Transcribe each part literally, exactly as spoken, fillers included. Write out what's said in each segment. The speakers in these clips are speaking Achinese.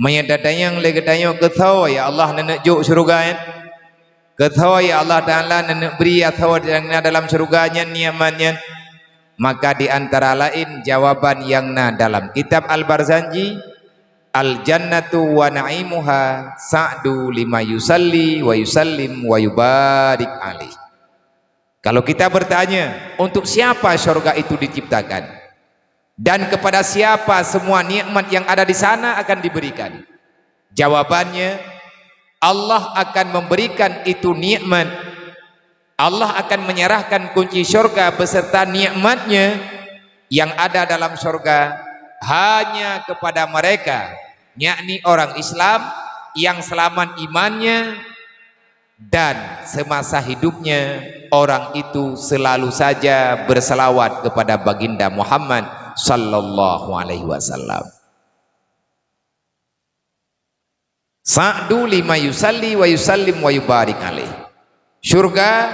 Meunyoe tatanyong lé geutanyoe, "Keusoe ya Allah neuneuk jok syeuruga nyan? Keusoe ya Allah Taala neuneuk bri asoe nyang na dalam syeuruga nyan nikmat nyan?" Maka di antara laén jawaban nyang na dalam kitab Al-Barzanji, "Al-jannatu wa na'imuha sa'du lima yusalli wa yusallim wa yubarik alaih." Kalau kita bertanya, untuk siapa syurga itu diciptakan? Dan kepada siapa semua nikmat yang ada di sana akan diberikan? Jawabannya, Allah akan memberikan itu nikmat. Allah akan menyerahkan kunci syurga beserta nikmatnya yang ada dalam syurga hanya kepada mereka, yakni orang Islam yang selamat imannya dan semasa hidupnya orang itu selalu saja berselawat kepada Baginda Muhammad sallallahu alaihi wasallam. Sa'du lima yusalli wa yusallim wa yubarik alaih. Syurga,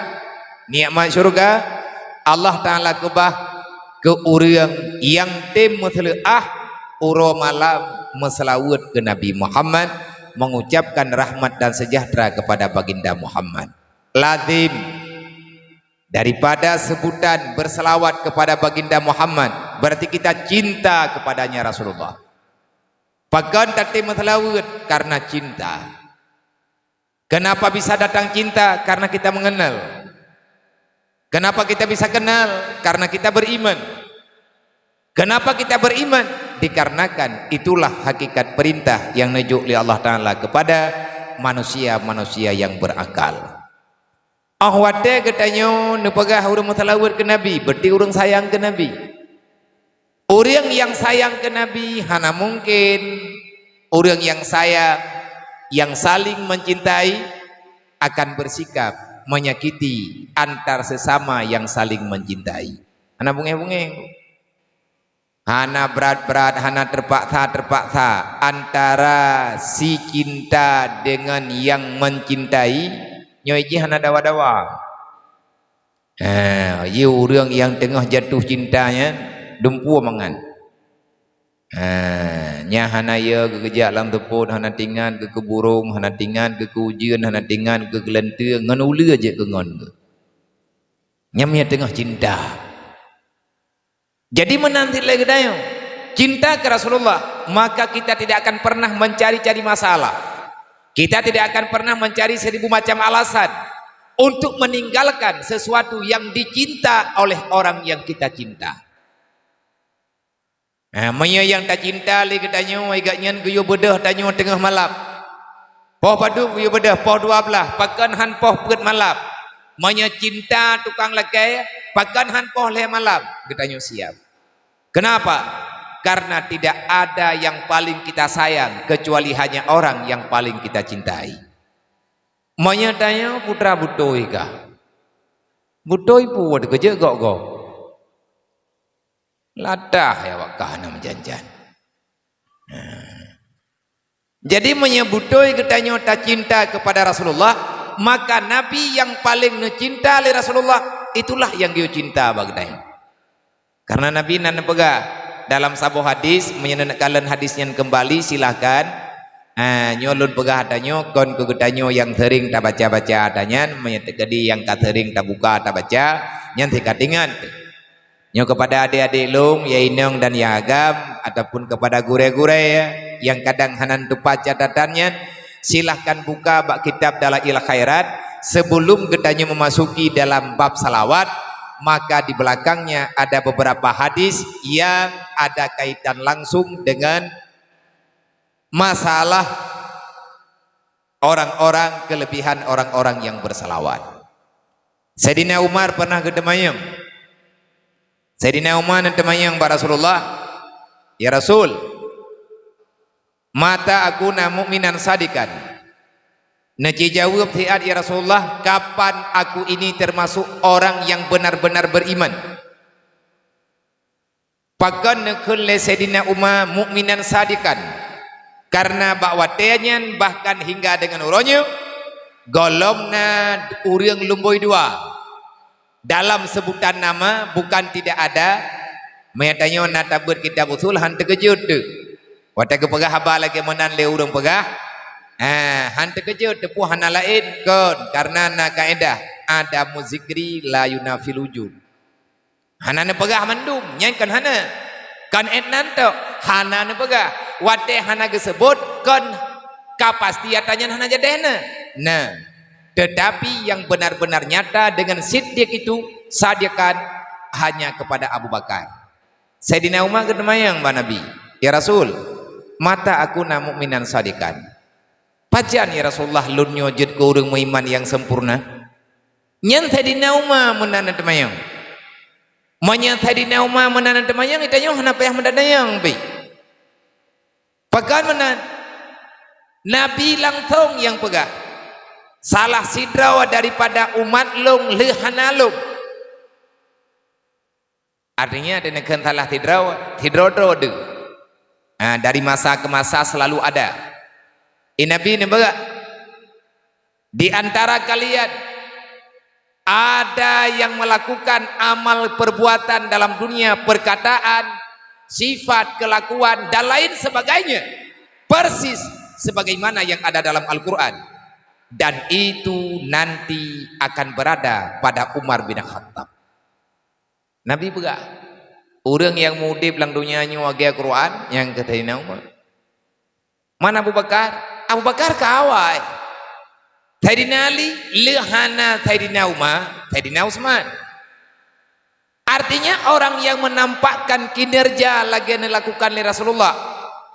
nikmat syurga, Allah Taala keubah keu ureuëng nyang tem meuseuleuah uroe malam meuseulaweuet keu Nabi Muhammad, mengucapkan rahmat dan sejahtera kepada Baginda Muhammad. Lazim daripada sebutan berselawat kepada Baginda Muhammad, berarti kita cinta kepadanya Rasulullah. Pakon tatem meuseulaweuet? Karena cinta. Kenapa bisa datang cinta? Karena kita mengenal. Kenapa kita bisa kenal? Karena kita beriman. Kenapa kita beriman? Dikarenakan itulah hakikat perintah yang neujok lé Allah Taala kepada manusia-manusia yang berakal. Óh watée geutanyoe neupeugah ureuëng meuseulaweuet keu Nabi, berarti ureuëng sayang keu Nabi. Ureuëng nyang sayang keu Nabi hana mungken ureuëng nyang sayang, nyang saling mencintai, akan bersikap menyakiti antar sesama yang saling mencintai. Hana bungéh-bungéh. Hana brat-brat, hana terpaksa-terpaksa antara si cinta dengan yang mencintai, nyoe jih hana dawa-dawa. Ha, ye ureuëng nyang teungoh jatuh cinta nyan, dumpeue mangat. Ha, nyan hana ye geukeujak lam seupôt, hana tingat geukeubulông, hana tingat geukeujeuet, hana tingat geukeuleunteu, ngon uleue jeuet keu ngon geuh. Nyan meunyo teungoh cinta. Jadi meunan cit lé geutanyoe, cinta keu Rasulullah, maka kita tidak akan pernah mencari-cari masalah. Kita tidak akan pernah mencari seribu macam alasan untuk meninggalkan sesuatu yang dicinta oleh orang yang kita cinta. Nah, meunyo nyang tacinta lé geutanyoe, gobnyan geuyue beudôh tanyoe teungoh malam. Poh padub geuyue beudôh, poh dua blaih, pakon han poh peuet malam. Meunyo cinta tukang lakée, pakon han poh lhée malam, geutanyoe siap. Kenapa? Karena tidak ada yang paling kita sayang kecuali hanya orang yang paling kita cintai. Meunyo tanyoe putra beutôi kah? Beutôi peue teukeujeuet gob-gob? Latah ya awak kah na meujan-jan. Nah. Jadi meunyo beutôi geutanyoe tacinta kepada Rasulullah, maka Nabi yang paling neucinta lé Rasulullah, itulah yang geucinta bak geutanyoe. Karena Nabi nan neupeugah dalam saboh hadis, meunyo neuneuk kalon hadis nyan keumbali, silahkan. Ah, nyoe lôn peugah ata nyoe kon keu geutanyoe nyang seuring tabaca-baca ata nyan, meunyo teukeudi nyang ka seuring tabuka tabaca, nyan sikat ingat. Nyoe kepada adik-adik lôn, ya inong dan ya agam, ataupun kepada gurée-gurée nyang kadang hana neutupat catatan nyan, silahkan buka bak kitab Dalail Khairat. Sebelum geutanyoe memasuki dalam bab salawat, maka di belakangnya ada beberapa hadis yang ada kaitan langsung dengan masalah orang-orang, kelebihan orang-orang yang bersalawat. Saidina Umar pernah geuteumanyong. Saidina Umar neuteumeuyang bak Rasulullah, "Ya Rasul, mata aku na mukminan sadikan." Neuci jaweueb siat, "Ya Rasulullah, kapan aku ini termasuk orang yang benar-benar beriman?" Pakon neukheun lé Saidina Umar mukminan sadikan? Karena bak watée nyan bahkan hingga deungon uroe nyoe, gohlom na ureuëng lumbôi dua. Dalam sebutan nama bukan tidak ada, meunyo tanyoe na tabeuet kitab usul han teukeujot teuh. Watée geupeugah haba lagée meunan lé ureuëng peugah, ha, han teukeujot, teupeue hana laén, kon, kareuna na kaédah, adamu zikri la yunafil wujud. Hana neupeugah mandum, nyan kon hana. Kon étnan tok, hana neupeugah. Watée hana geuseubot, kon ka pasti ata nyan hana jadeh na. Nah, tetapi yang benar-benar nyata dengan siddiq itu, sadiqan, hanya kepada Abu Bakar. Saidina Umar geuteumayang bak Nabi, "Ya Rasul, mata akuna mu'minan sadiqan." "Pajan, ya Rasulullah, lôn nyoe jeuet keu ureuëng meuiman nyang sempurna?" Nyan Saidina Umar meunan teumayang. Meunyoe Saidina Umar meunan teumayang, geutanyoe hana payah meutanyong pih. Pakon meunan? Nabi langsong nyang peugah, "Salah sidroe daripada umat lôn lheueh hana lôn." Artinya, ada neukheun salah sidroe, sidroe droe deuh. Ha, dari masa ke masa selalu ada. Di Nabi neupeugah, "Di antara kalian ada yang melakukan amal perbuatan dalam dunia, perkataan, sifat, kelakuan, dan lain sebagainya, persis sebagaimana yang ada dalam Al-Quran. Dan itu nanti akan berada pada Umar bin Khattab." Nabi peugah, "Ureuëng nyang meuudeb lam donya nyoe lagée Quran, nyang keu Saidina Umar." Man Abu Bakar? Abu Bakar ka awai. Saidina Ali, lheueh hana Saidina Umar, Saidina Utsman. Artinya, orang yang menampakkan kinerja lagée nyang dilakukan lé Rasulullah.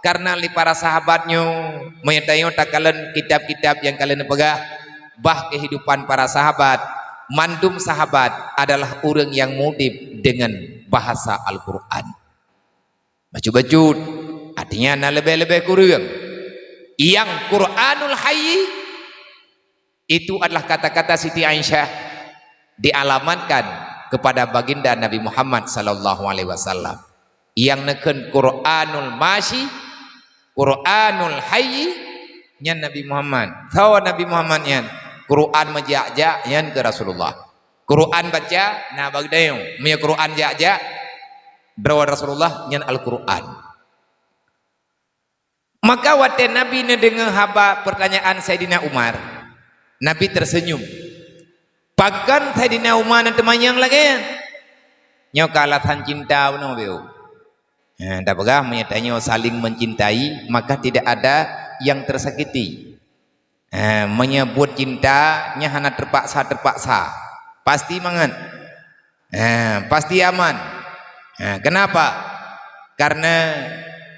Karena lé para sahabat nyoe, meunyoe tanyoe takalon kitab-kitab nyang ka lheueh neupeugah, bah kehidupan para sahabat, mandum sahabat adalah ureuëng nyang mudeb deungon bahasa Al-Quran. Bacut-bacut, artinya na leubeh-leubeh kureueng. Nyang Quranul Hayy itu adalah kata-kata Siti Aisyah dialamatkan kepada Baginda Nabi Muhammad sallallahu alaihi wasallam. Nyang neukheun Quranul Masyi, Quranul Hayy, nyan Nabi Muhammad. Soe Nabi Muhammad nyan? Quran meujak-jak, nyan keu Rasulullah. Quran baca, na bak geutanyoe. Meunyoe Quran jak-jak, droe Rasulullah, nyan Al-Quran. Maka watée Nabi neudeungoe haba peurtanyaan Saidina Umar, Nabi teuseunyum. Pakon Saidina Umar neuteumayang lagée nyan? Nyoe ka alasan cinta bunoe beu. Ha, tapeugah meunyoe tanyoe saling mencintai, maka tidak ada yang tersakiti. Ha, meunyoe buet cinta, nyan hana terpaksa-terpaksa. Pasti mangat. Ha, pasti aman. Ha, kenapa? Karena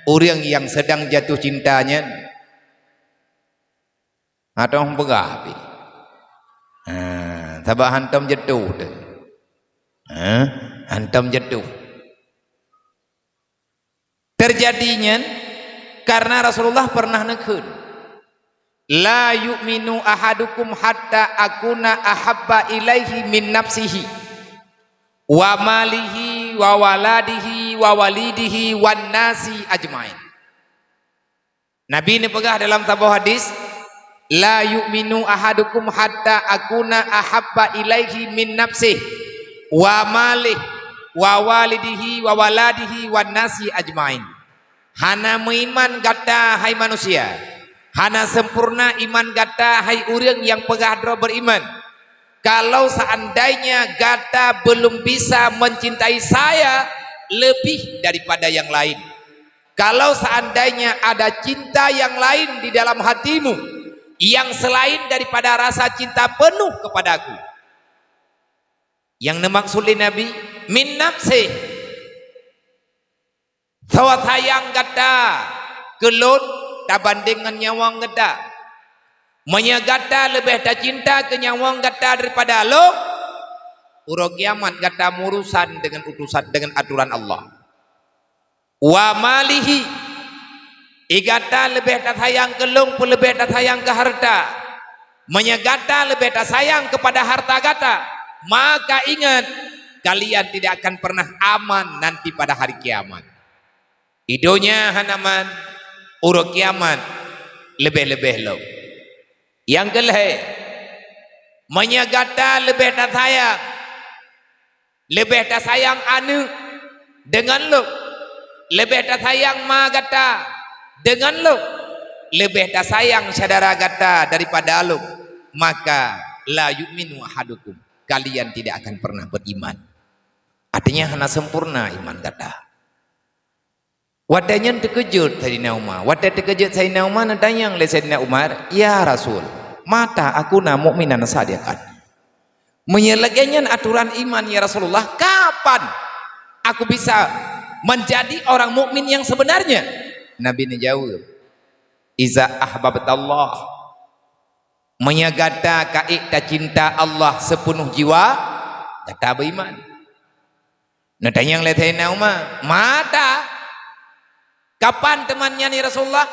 ureuëng nyang sedang jatuh cinta nyan, atau peugah pih. Ha, sabab hantom jatuh teuh. Ha, hantom jatuh. Terjadi nyan karena Rasulullah pernah neukheun, "La yu'minu ahadukum hatta akuna ahabba ilaihi min nafsihi, wa malihi, wa waladihi, wa walidihi, wan nasi ajmain." Nabi neupeugah dalam saboh hadis, "La yu'minu ahadukum hatta akuna ahabba ilaihi min nafsihi, wa malihi, wa walidihi, wa waladihi, wan nasi ajmain." Hana meuiman gata, hai manusia. Hana sempurna iman gata, hai ureuëng nyang peugah droe beriman, kalau seandainya gata belum bisa mencintai saya lebih daripada yang lain. Kalau seandainya ada cinta yang lain di dalam hatimu, yang selain daripada rasa cinta penuh kepada-Ku. Nyang neumaksud lé Nabi, min nafsihi. Soe sayang gata keu lôn tabandéng ngon nyawöng gata. Meunyoe gata leubeh tacinta keu nyawöng gata daripada lôn, uroe kiamat gata meurusan deungon utusan, deungon aturan Allah. Wa malihi, i gata leubeh tasayang keu lôn peuleubeh tasayang keu hareuta. Meunyoe gata leubeh tasayang keupada hareuta gata, maka ingat, kalian tidak akan pernah aman nanti pada hari kiamat. I donya hana aman, uroe kiamat leubeh-leubeh lom. Nyang keulhée, meunyoe gata leubeh tasayang, leubeh tasayang aneuëk deungon lôn, leubeh tasayang ma gata, Deungon lôn leubeh tasayang syedara gata daripada lôn, maka la yu'minu ahadukum, kalian tidak akan pernah beriman. Artinya hana sempurna iman gata. Watée nyan teukeujot Saidina Umar. Watée teukeujot Saidina Umar, neutanyong lé Saidina Umar, "Ya Rasul, mata akuna mu'minan shadiqan." Meunyoe lagée nyan aturan iman, ya Rasulullah, kapan aku bisa menjadi orang mukmin yang sebenarnya? Nabi neujaweueb, "Iza ahbabtallah." Meunyoe gata ka ék tacinta Allah sipeunoh jiwa, gata beuiman. Neutanyong lé Saidina Umar, "Mata? Kapan teuma nyan, ya Rasulullah?"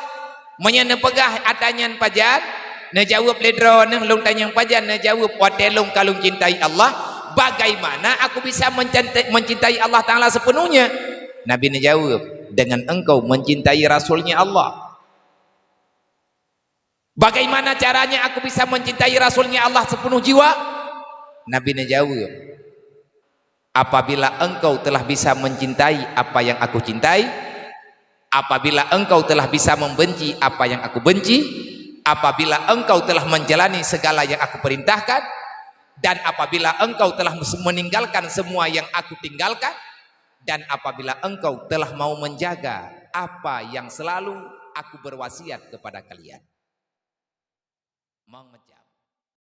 Meunyoe neupeugah ata nyan pajan, neujaweueb lé droeneuh, lôn tanyong pajan, neujaweueb, "Watée lôn ka lôn cintai Allah, bagaimana aku bisa mencintai, mencintai Allah Ta'ala sepenuhnya?" Nabi neujaweueb, "Dengan engkau mencintai Rasulnya Allah." "Bagaimana caranya aku bisa mencintai Rasulnya Allah sepenuh jiwa?" Nabi neujaweueb, "Apabila engkau telah bisa mencintai apa yang aku cintai, apabila engkau telah bisa membenci apa yang aku benci, apabila engkau telah menjalani segala yang aku perintahkan, dan apabila engkau telah meninggalkan semua yang aku tinggalkan, dan apabila engkau telah mau menjaga apa yang selalu aku berwasiat kepada kalian." Mang macam